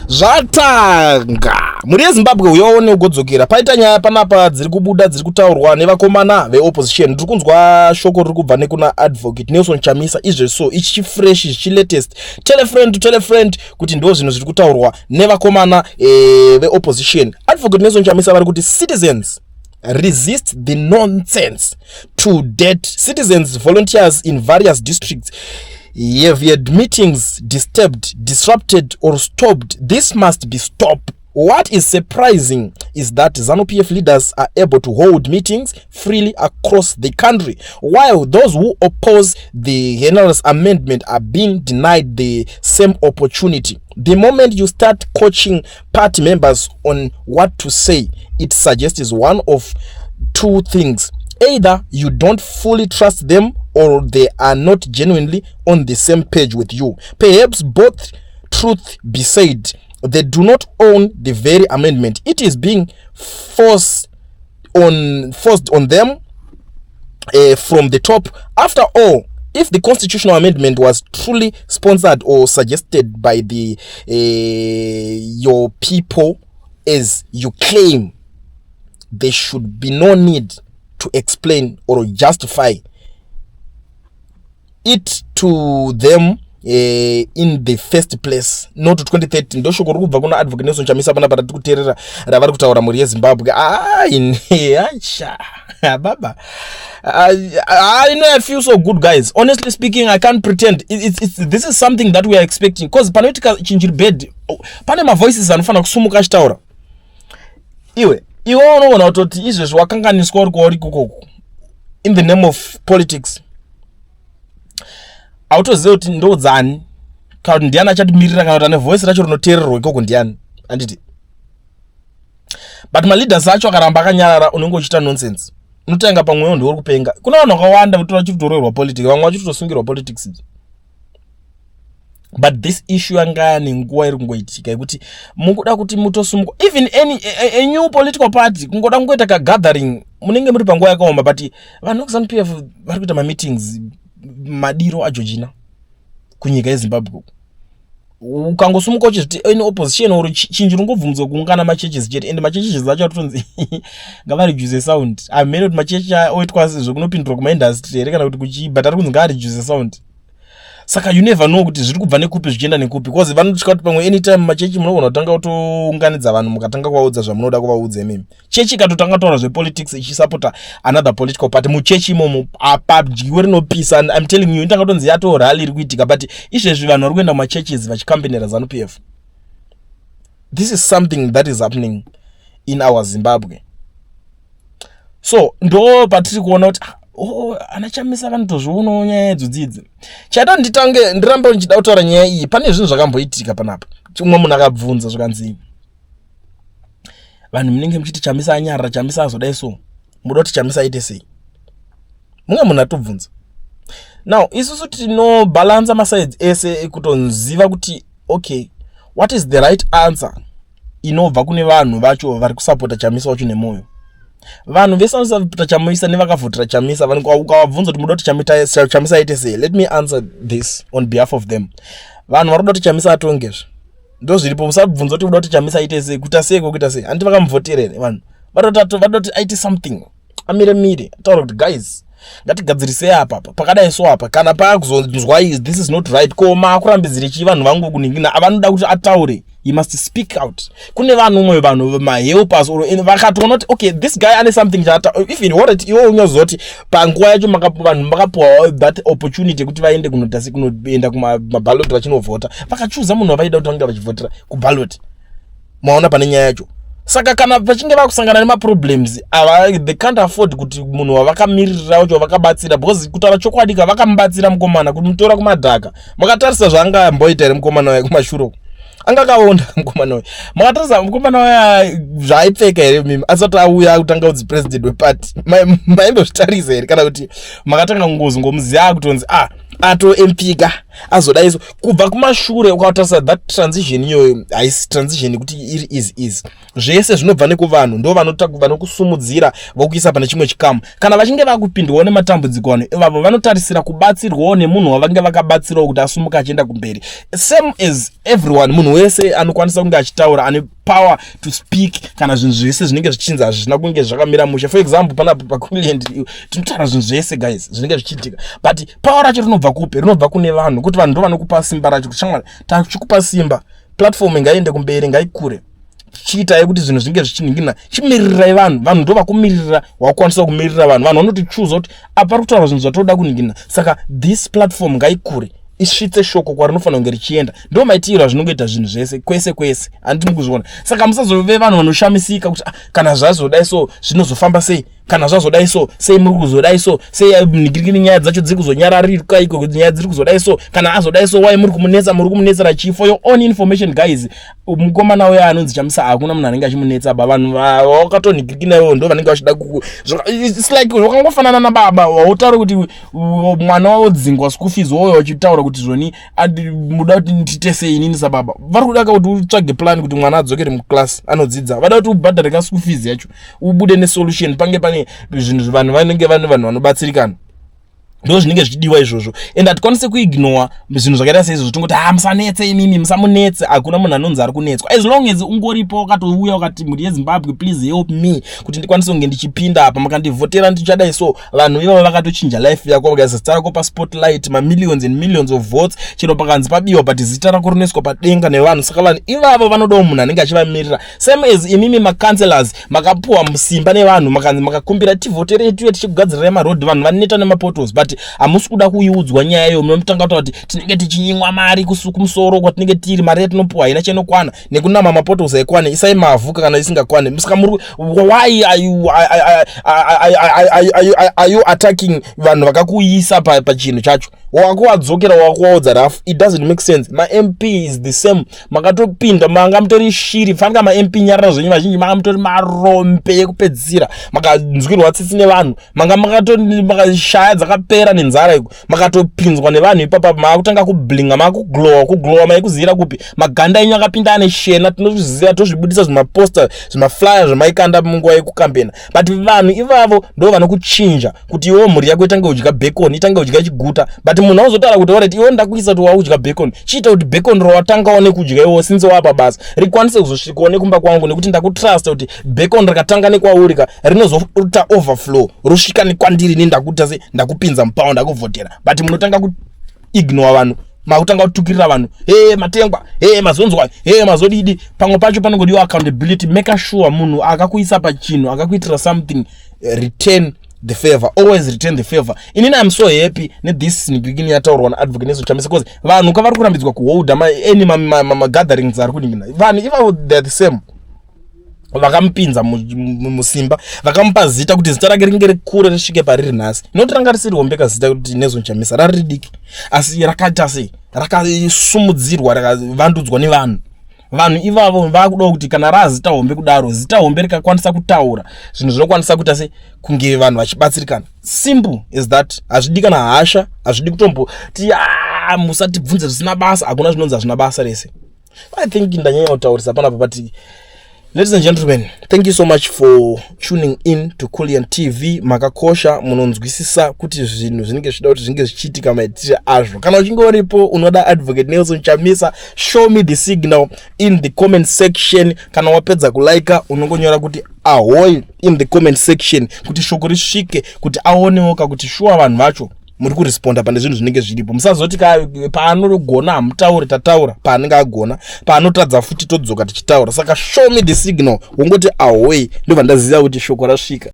Zvatanga mhuri yeZimbabwe, uyaone ugodzokera. Paita nyaya panapa dziri kubuda, dziri kutaurwa nevakomana veopposition. Ndiri kunzwa shoko riri kubva nekuna Advocate Nelson Chamisa izvezvi. So ichi chifresh, chilatest. Tell a friend to tell a friend kuti ndo zvinhu zviri kutaurwa nevakomana veopposition. Advocate Nelson Chamisa vari kuti, "Citizens, resist the nonsense." To date, citizens volunteers in various districts have had meetings disturbed, disrupted or stopped. This must be stopped. What is surprising is that ZANU-PF leaders are able to hold meetings freely across the country, while those who oppose the Henry's amendment are being denied the same opportunity. The moment you start coaching party members on what to say, it suggests one of two things: either you don't fully trust them or they are not genuinely on the same page with you. Perhaps both. Truth be said, they do not own the very amendment. It is being forced on them from the top. After all, if the constitutional amendment was truly sponsored or suggested by the your people, as you claim, there should be no need to explain or justify it to them in the first place. Not 2030. Ndo shoko riri kubva kuna Advocate Nelson Chamisa panapa ratiri kuteerera, ravari kutaura, mhuri yeZimbabwe. Ai, acha baba, I know I feel so good, guys. Honestly speaking, I can't pretend. This is something that we are expecting, because panoitika chinhu chiri bad, pane mavoices anofanira kusumuka achitaura. Iwe unoona kutoti izvezvi wakanganiswa uri kwauri ikokoko in the name of politics. Hautozivi kuti ndodzani, kana kuti ndiani achatimirira, kana kuti ane voice racho rinoteererwa ikoko ndiani, handiti? But maleaders acho akaramba akanyarara, unenge uchiita nonsense. Unotanga pamwewo ndiwe uri kupenga. Kuna vanhu vakawanda kuti vachitotorerwa politics, vamwe vachitosungirwa politics idzi. But this issue yanga nenguva iri kungoitika yekuti mukuda kuti mutosumuka, even a new political party kungoda kungoita kagathering, munenge muri panguva yakaoma. But vanhu vekuZANU PF vari kuita mameetings madiro aGeorgina kunyika yeZimbabwe. Ukangosumuka uchizviti in opposition or chinhu chinongobvunzwa kuungana machurches chete, and machurches acho atotonzi ngavareduce sound. Hamene kuti machechi oitwa zvekunopindurwa kumaindustry here kana kuti kuchii, but ari kunzi ngaareduce sound. Saka you never know kuti zviri kubva nekupi, zvichienda nekupi, because vanotya kuti pamwe anytime machechi munogona kutanga kutounganidza vanhu, mukatanga kuvaudza zvamunoda kuvaudza imimi. Chechi ikatotanga kutaura zvepolitics ichisapota another political party muchechi imomo, apadyiwe rinopisa. I'm telling you, inotanga kutonzi yato rally iri kuitika. But izvezvi vanhu vari kuenda mumachurches vachikampenera ZANU PF. This is something that is happening in our Zimbabwe. So ndo patiri kuona kuti, ah, oh, ana Chamisa vanotozvionawo nyaya idzodzidzi. Chaita nditange ndirambe ndichida kutaura nyaya iyi, pane zvinhu zvakamboitika panapa. Umwe munhu akabvunza zvikanzi, "Vanhu munenge muchiti Chamisa anyarara, Chamisa azodai, so muda kuti Chamisa aite sei?" Mumwe munhu atobvunza. Now isusu tinobhalansa masides ese kutonziva kuti, okay, what is the right answer inobva kune vanhu vacho vari kusapota Chamisa wacho nemwoyo. Vanhu vese vanosapota Chamisa nevakavhotera Chamisa, ukavabvunza kuti muda kuti Chamisa aite sei, let me answer this on behalf of them. Vanhu vari kuda kuti Chamisa atongezve, ndo zviripo. Musabvunza kuti uda kuti Chamisa aite sei, kuita sei, kokuita sei. Handiti vakamuvhotera here vanhu? Vadoda kuti aite something, amire mire, ataura kuti, "Guys, ngatigadzirisei apa pakadai." So apa kana paakuzonzwa, "This is not right," ko maakurambidzire chii vanhu vangu kuningina? Vanoda kuti ataure. He must speak out. Kune vanhu, umwe vanhu mahelpers or vakatoona kuti, okay, this guy ane something chaata. Even what iwe unyazoti panguva yacho vanhu vakapiwa that opportunity yekuti vaende kunotasi, kunoenda kumaballot vachinovhota, vakachuza munhu wavaida kuti vange vachivhotera kuballot. Maona pane nyaya yacho. Saka kana vachinge vakusangana nemaproblems ava, they can't afford kuti munhu wavakamiririra wacho vakabatsira, because kutaura chokwadi ka, vakamubatsira mukomana kumutora kumadhaka. Makatarisa zvaangamboita here mukomana waye kumashure uko? Anga akaonda mukomana uyu. Makatarisa mukomana waya zvaaipfeka here mimi asati auya kutanga kunzi president weparty? Maimbozvitarisa here, kana kuti makatanga ngozi ngomuziva akutonzi, ah, ato MP ka? Azodai so kubva kumashure, ukatarisa that transition iyoyo, haisi transition yekuti iri easy easy. Zvese zvinobva nekuvanhu, ndo vanokusumudzira, vokuisa pane chimwe chikamu. Kana vachinge vakupindwawo nematambudziko, vanhu ivavo vanotarisira kubatsirwawo nemunhu wavange vakabatsirawo kuti asumuka achienda kumberi. Same as everyone, munhu wese anokwanisa kunge achitaura, ane power to speak kana zvinhu zvese zvinenge zvichinzi hazvina kunge zvakamira mushe. For example, panapa pakuland tinotaura zvinhu zvese, guys, zvinenge zvichiitika, but power racho rinobva kupi? Rinobva kune vanhu, kuti vanhu ndo vanokupa simba racho, kuti shamwari, tachikupa simba, platform ngaiende kumberi, ngaikure, chiitai kuti zvinhu zvinge zvichinhingirina. Chimirirai vanhu, vanhu ndo vakumiririra, wakwanisa kumirira vanhu. Vanhu vanotichuza kuti apa pari kutaura zvinhu zvatoda kunhingirina, saka this platform ngaikure, isvitse shoko kwarinofanira kunge richienda. Ndo maitiro azvinongoita zvinhu zvese kwese kwese, handiti mukuzviona? Saka musazove vanhu vanoshamisika kuti, "Ah, kana zvazodai so zvinozofamba sei? Kana zvazodai so, sei muri kuzodai so? Sei nhingirikini nyaya dzacho dziri kuzonyararika iko? Nyaya dziri kuzodai so, kana azodai so, wai muri kumunetsa? Muri kumunetsera chii?" For your own information, guys, mukomana uyo anonzi Chamisa, hakuna munhu anenge achimunetsa ba. Vanhu vakatonhingirikina ivo ndo vanenge vachida. It's like zvakangofanana nababa wautaura kuti mwana waodzingwa school fees, woyo uchitaura kuti zvoni muda kuti ndiite sei inini sababa? Vari kuda kuti utsvage plan kuti mwana adzokere muclass anodzidza. Vada kuti ubhadhare ka school fees yacho, ubude nesolution, pange pane zvinhu, vanhu vanenge vane vanhu vanobatsirikana. Ndo zvinenge zvichidiwa izvozvo, and hatikwanisi kuignora zvinhu zvakaita seizvozvo, tingoti, "Ha, musanetse imimi, musamunetse." Hakuna munhu anonzi ari kunetswa. As long as ungoripo, wakatouya ukati, "Mhuri yeZimbabwe, please help me kuti ndikwanise kunge ndichipinda apa, makandivhotera ndichadai so," vanhu ivavo vakatochinja life yako, vakaisa zita rako paspotlight, mamillions and millions of votes. Chero pakanzi pabiwa, but zita rako rinoiswa padenga nevanhu. Saka vanhu ivavo vanodawo munhu anenge achivamirira. Same as imimi macouncillors, makapuwa musimba nevanhu, makanzi makakumbira, "Tivhoterei tuye tichigadzirirai marodhi, vanhu vaneta nemapotholes," but hamusi kuda kuiudzwa nyaya iyo. Munotanga kutaura kuti tinenge tichinyimwa mari kumusoro kwatinenge tiri, mari yatinopuwa haina chainokwana, nekunama mapotholes aikwane, isai mavhu kana isingakwane. Saka muri, why are you attacking vanhu vakakuisa pachinhu chacho? Wakuwadzokera, wakuwaudza rafu. It doesn't make sense. MaMP is the same. Makatopinda manga mutori shiri, fanika maMP, nyarara zvenyu. Vazhinji manga mutori marombe ekupedzisira, makanzwirwa tsitsi nevanhu, manga makashaya dzakapera nenzara iko, makatopinzwa nevanhu ipapa, maakutanga kublinga, maakuglowa. Kuglowa maikuziyira kupi? Maganda enyu akapinda ane shena, tinozviziva, tozvibudisa zvimaposter, zvimaflyer zvamaikanda munguva yekukambena. But vanhu ivavo ndo vanokuchinja kuti iwo mhuri yako itange kudya bacon, itange kudya chiguta. But munhu auzotaura kuti, "Alright, iwe ndakuisa kuti wakudya bacon, chiita kuti bacon rawatangawo nekudya iwo since wapa basa rikwanise kuzosvikawo nekumba kwangu, nekuti ndakutrusta kuti bacon rakatanga nekwauri ka rinozoita overflow, rosvika nekwandiri. Nendakuita se ndakupinza mupower, ndakuvhotera." But munotanga kuignore vanhu, makutanga kutukirira vanhu, "He, matengwa, he, mazonzwa, he, mazodidi." Pamwe pacho panongodiwa accountability. Make sure munhu akakuisa pachinhu, akakuitira something, return the favor, always return the favor. Inini I'm so happy nethis beginning yataurwa naAdvocate Nelson Chamisa, because vanhu kavari kurambidzwa kuholda any magatherings ari kuningina. Vanhu ivavo, they are the same vakamupinza musimba, vakamupa zita kuti zita rake ringe rikure, risvike pariri nhasi. Inoti ranga risiri hombeka zita kuti Nelson Chamisa, rari ridiki, asi rakaita sei? Rakasumudzirwa, rakavandudzwa nevanhu. Vanhu ivavo vakudawo kuti kana razita hombe kudaro, zita hombe rikakwanisa kutaura zvinhu, zvinokwanisa kuita se kunge vanhu vachibatsirikana. Simple as that. Hazvidi kana hasha, hazvidi kutomboti, ah, musatibvunze zvisina basa. Hakuna zvinonzi hazvina basa rese. I think ndanyanya kutaurisa panapa, but ladies and gentlemen, thank you so much for tuning in to Culian TV. Makakosha, munonzwisisa kuti zvinhu zvinenge zvichida kuti zvinge zvichiitika maitire azvo. Kana uchinge uripo unoda Advocate Nelson Chamisa, show me the signal in the comment section. Kana wapedza kulika, unongonyora kuti "ahoy" in the comment section kuti shoko risvike, kuti aonewo kakuti shuwa vanhu vacho muri kuresponda pane zvinhu zvinenge zviripo. Musazoti paanogona hamutauri. Tataura paanenge agona, paanotadza futi todzoka tichitaura. Saka show me the signal, wongoti "ahoy", ndobva ndaziva kuti shoko rasvika.